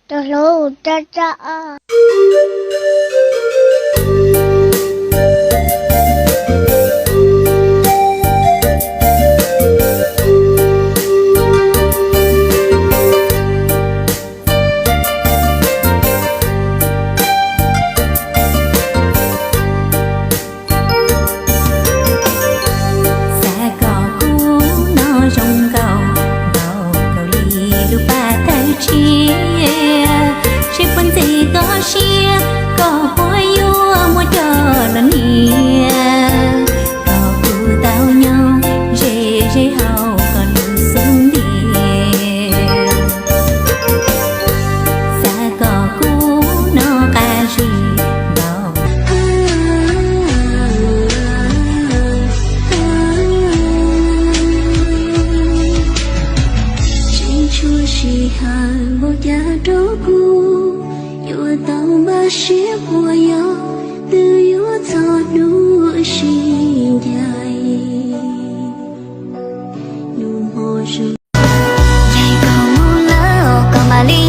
Cov hluas, ua tsaug ntau. Xav kom kuv no zoo nkaus, nkaus nkaus li lub paj tawg tshiab, seb puas ntxim koj siab, koj puas yuav muab coj los niam, kom kuv tau nyob ze ze hauv koj lub xub ntiag. Xav kom kuv no qab zib nkaus. Tseem tshuav sij hawm npaum cas rau kuv, yuav tau npaj siab puas yog twb yuav txog hnub sib ncaim. Nus hmo zoo, yog koj mus lawm koj mam li